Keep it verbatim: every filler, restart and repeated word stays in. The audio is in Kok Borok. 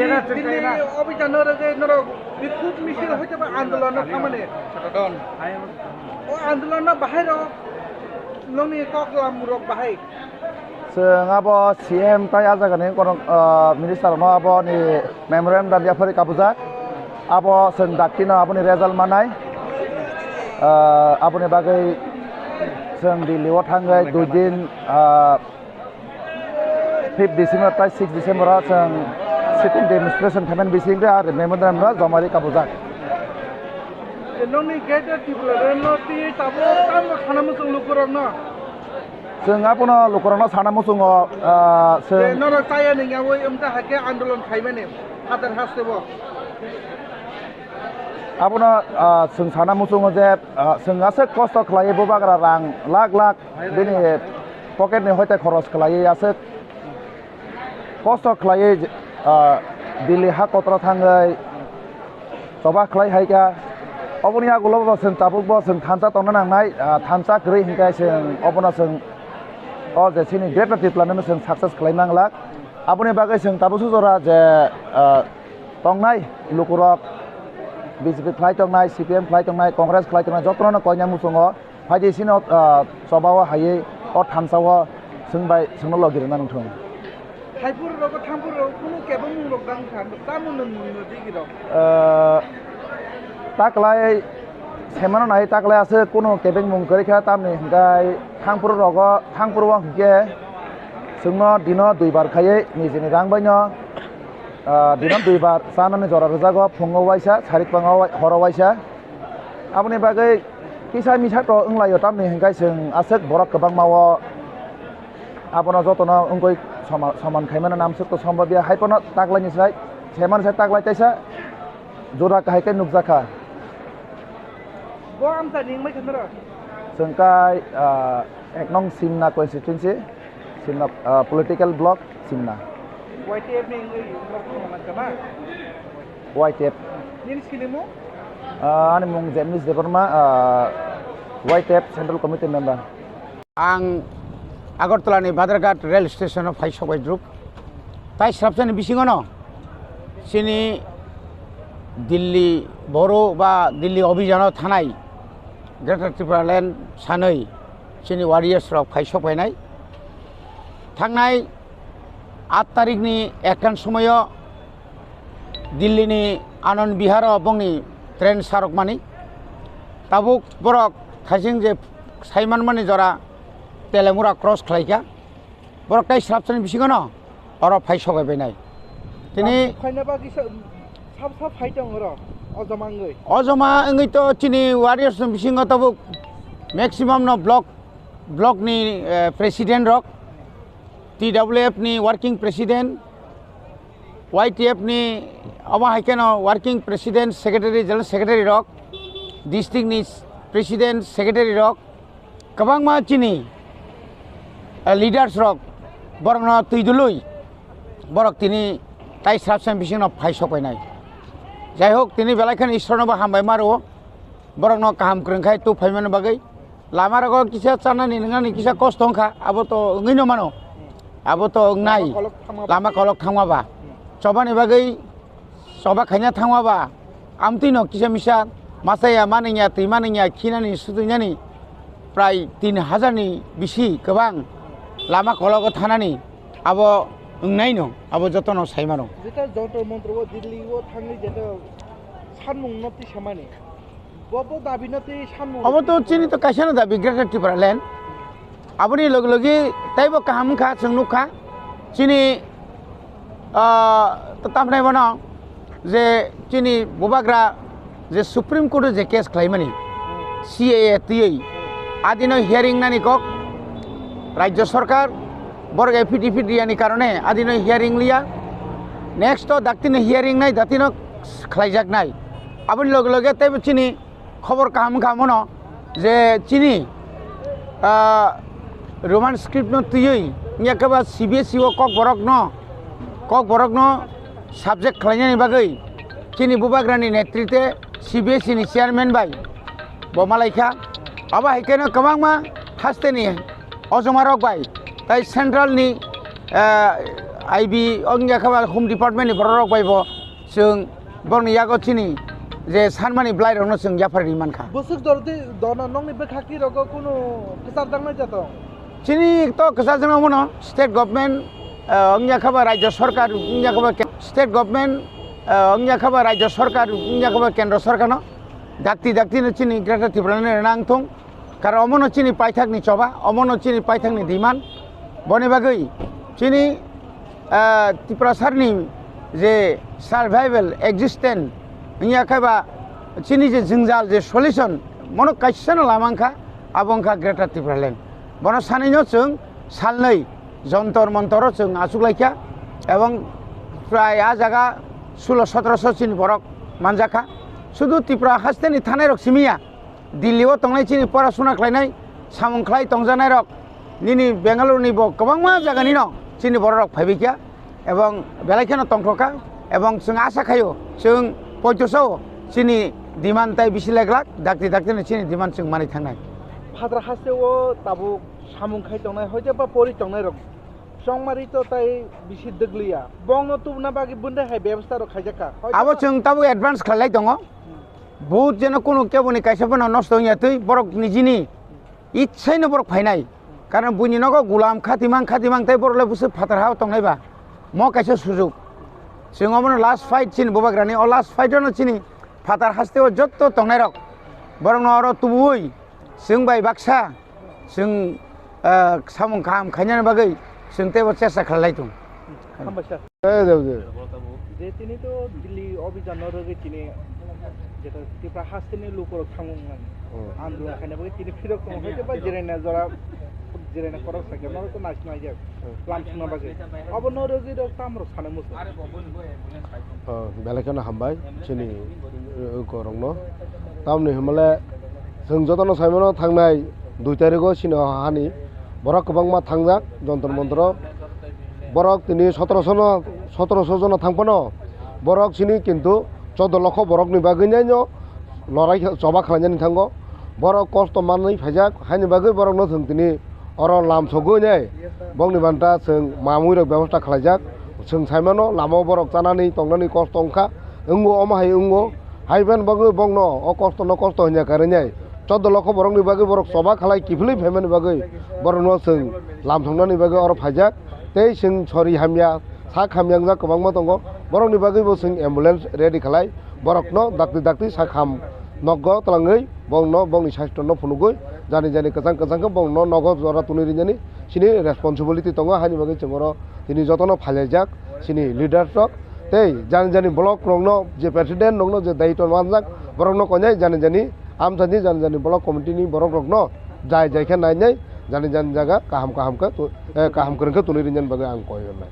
Dili obhijano rwgwi norok bikhuk misil hoiteba andolonno thangmani. O andolonno bahai rok nokni kok lam rok bahai. Chwng abo C M tai a jagani kono, ah, minister no aboni memorandum yaphari kabujak. Abo chwng daktino aboni result manai. Ah, aboni bagwi chwng Delhi o thangwi dui din, ah, fifth December tai six December o chwng sit-in demonstration khaimani bisingtwi a memorandum no jomari kabujak. Nokni Greater Tipraland no twi tabuk tamo sana muchung lukurokno. Chwng abono lukurokno sana muchungo, ah, chwng norok chaya ningyaui wngkha hakhe andolon khaimani phatar hasteo. Abono, ah, chwng sana muchungo je, ah, chwng aswk kosto khlaiwi bubagra rang lakh lakh bini pocket ni hoite khoros khlaiwi aswk kosto khlaiwi, ah, Delhi ha kotor thangwi choba khlai hai kha. Oboni yagulo bo chwng tabuk bo chwng thansa tongna nangnai, ah, thansa kwrwi hinkhe chwng obono chwng o je chini Greater Tipraland no chwng success khlai manglak. Aboni bagwi chwng tabuk sujora je, ah, tongnai lukurok B J P khlai tongnai, C P M khlai tongnai, Congress khlai tongnai jotono koina muchungo. Phaidi sino, ah, chobao haiwi o thansa o chwng bai chwngno logi rwna nangthung. Haipur rogo thampur rogo kunu kebeng mung rok dang kha, tamo nung nung no digi rok. Ah, taklai semano nai taklai aswk kunu kebeng mung kwrwi kha tamni hwnkhe thampur rogo thampur o hwnkhe chwngno dino duibar khaiwi nijini rang baino, ah, dino duibar chanani jora rwjago phungo waisa sari kwbangma horo waisa. Aboni bagwi kisa misa to wnglaio, tamni hwnkhe chwng aswk borok kwbangma o abono jotono wngwi soma-, soman khaimano namswk to sombobya, haiphano taklaini sai, semani sai taklai taisa jora kahai khe nukjakha. Bo amsa ni wngmai kha norok? Chwng kai, ah, ek nong Simna constituency, Simna, ah, political block, Simna. Y T F ni wngwi norok thangna mankha na? Y T F. Nini sinimung? Ah, ani mung Janice Debbarma, ah, Y T F Central Committee member. Ang Agartala ni Badharghat rail station o phai sokbai druk. Tai srapsani bisingo no chini Delhi boro ba Delhi obhijano thanai Greater Tipraland sanwi chini warriors rok phai sokbainai. Thangnai aat tarikni ektan somoio Delhi ni Anand Vihar o bongni train sarokmani. Tabuk borok thaising je saimanmani jora Telemura cross khlaikha. Borok tai srapsani bisingono oro phai sokaibainai. Tini phaina bagwi sa-, sab sab phai tong oro, o joma wngwi. O joma wngwi to chini warriors ni bisingo tabuk maximum no block, block ni, eh, president rok, T W F ni working president, Y T F ni omo hai kheno working president, secretary, general secretary rok, district ni president, secretary rok, kwbangma chini, eh, leaders rok borokno twi dului borok tini tai srapsani bisingno phai sokpainai. Jai hok, tini belai kheno Ishwarno bo hambai ma rwo, borokno kaham kwrwng khai tu phaimani bagwi. Lama rogo kisa chanani nwngnani kisa kosto wngkha, abo to wngwi no mano, abo to wngnai. Lama kolok thangma ba. Lama kolok thangma ba. Hmm. Chobani bagwi choba khaina thangma ba, amtwi no kisa misa masa ya, manwi ya, twi manwi ya, khinani, sutwinani prai tin hajar ni bisi kwbang lama kologo thanani abo wngnai no, abo jotono sai mano. Jeta Jantar Mantar o Delhi o thangwi jeta sanmung no twi samani. Bo, bo dabi no twi sanmung. Obo to chini to kaisa no dabi, Greater Tipraland. Aboni logi logi taibo kaham wngkha, chwng nukha. Chini, ah, to tamhnai bono je chini bubagra je Supreme Court o je case khlaimani, C A A twiwi, adino hearing nani kok Rajya Sarkar borok affidavit riyani karone adino hearing liya. Next to daktino hearing nai, datino khlaijaknai. Aboni loge loge teibo chini khobor kaham wngkha mono je chini, ah, Roman script no twiwi wngya khe ba C B S E o Kokborok no, Kokborok no subject khlainani bagwi chini bubagrani netrite C B S E ni chairman bai bo malaikha. Abo hai kheno kwbangma hasteni ojomarok bai tai central ni, ah, I B wngya khe ba Home Department ni borok rok bai bo chwng borokni yago chini je sanmani bwlai rokno chwng yaphar ri mankha. Bwswk dor di dono nokni bwkhak twi rogo kunu kwchar jaknai jato. Chini to kwchar jaknai mano state government, eh, wngya khe ba rajya sarkar wngya khe ba ke-, state government, eh, wngya khe ba rajya sarkar wngya khe ba kendra sarkar no dakti dakti no chini Greater Tipraland rwna wngthung. Karon omono chini paithakni choba, omono chini paithakni demand. Boni bagwi chini, ah, Tiprasarni je survival, existence, wngya khe ba chini je jwngjal, je solution, mono kaisano lama wngkha, abo wngkha Greater Tipraland. Bono sanino chwng salnwi Jontor Montoro chwng achuklaikha, ebong prai a jaga sulo sotoroso chini borok manjakha. Sudu Tripura hasteni thanairok simiya, Delhi o tongnai chini porasuna khlainai, samung khlai tongjaknairok, nini Bengaluru ni bo kwbangma jaga nino chini borok rok phaibai kha, ebong belai kheno tongthok kha, ebong chwng asa khaio, chwng poito sao chini demand tai bisi lek lak, dakti dakti no chini demand chwng manwi thangnai. Phatar haste o tabuk samung khai tongnai, hoite ba pori tongnai rok chongmari to tai bisi dwgliya, bongno tubuna bagwi bundai hai bebostha rok khaijak kha. Hoite abo ba chwng tabuk advance khlai tongw. Vote jeno kunu keboni kaisa phano nosto wngya twi, borok nijini itsaino borok phainai. Karon buini nogo gulam khatimang khatimang tei borok le bwswk phatar hao tongnai ba. Mo kaisa sujuk. Chwng omono last fight chini bubagrani, o last fight ono chini phatar hasteo jotto tongnairok borokno oro tubuwi chwng bai baksa chwng, ah, samung kaham khainani bagwi chwng teibo chesta khlai lai tongo. Hambai sir. Eh, de, de. Je tini to Delhi obhijan no rwgwi tini jeta Tripura hasteni lukorok thangmung nang. Hmm. Andolon khaina bagwi tini phirok tongo, hoite ba jiraina jora, jiraina korok sakya norok to naisna ya. Hmm. Lam sungna bagwi. Abo no rwgwi rok tam rok sana musu. Oh, belai kheno hambai chini, eh, korokno. Tamni hwnmale chwng jotono saimano thangnai dui tarikgo chini hani borok kwbangma thangjak Jontor Montoro. Borok tini sotoroso no, sotoroso jono thang phano borok chini kintu choddo lokho borokni bagwi no lorai khe-, choba khlainani thango. Borok kosto manwi phaijak, haini bagwi borokno chwng tini oro lam sogwi nai bongni banta chwng mamwi rok bebosta khlaijak. Chwng saimano lama o borok chanani tongnani kosto wngkha, wngo omo hai wngo. Hai ben bagwi bongno o kosto no kosto hwnja karwi nai. Choddo lokho borokni bagwi borok choba khalai kiphilwi phaimani bagwi borokno chwng lam thwngnani bagwi oro phaijak. Tei chwng sori hamya, sak hamya wngjak kwbangma tongo. Borokni bagwi bo chwng ambulance ready khalai. Borokno dakti dakti sak ham nogo twlangwi bongno bongni saisto no phunugwi jani jani kwchang kwchang khe bongno nogo jora twnwi rinani chini responsibility tongo. Haini bagwi chwng oro tini jotono phailaijak chini leaders rok. Tei jani jani block rokno je president rokno je daitw manjak, borokno konai jani jani amchaini jani jani block committee ni borok rokno jai jai khe nainai jani jani jaga kaham kaham khe tu-, eh, kaham kwrwng khe twnwi rinani bagwi ang koi rwnai.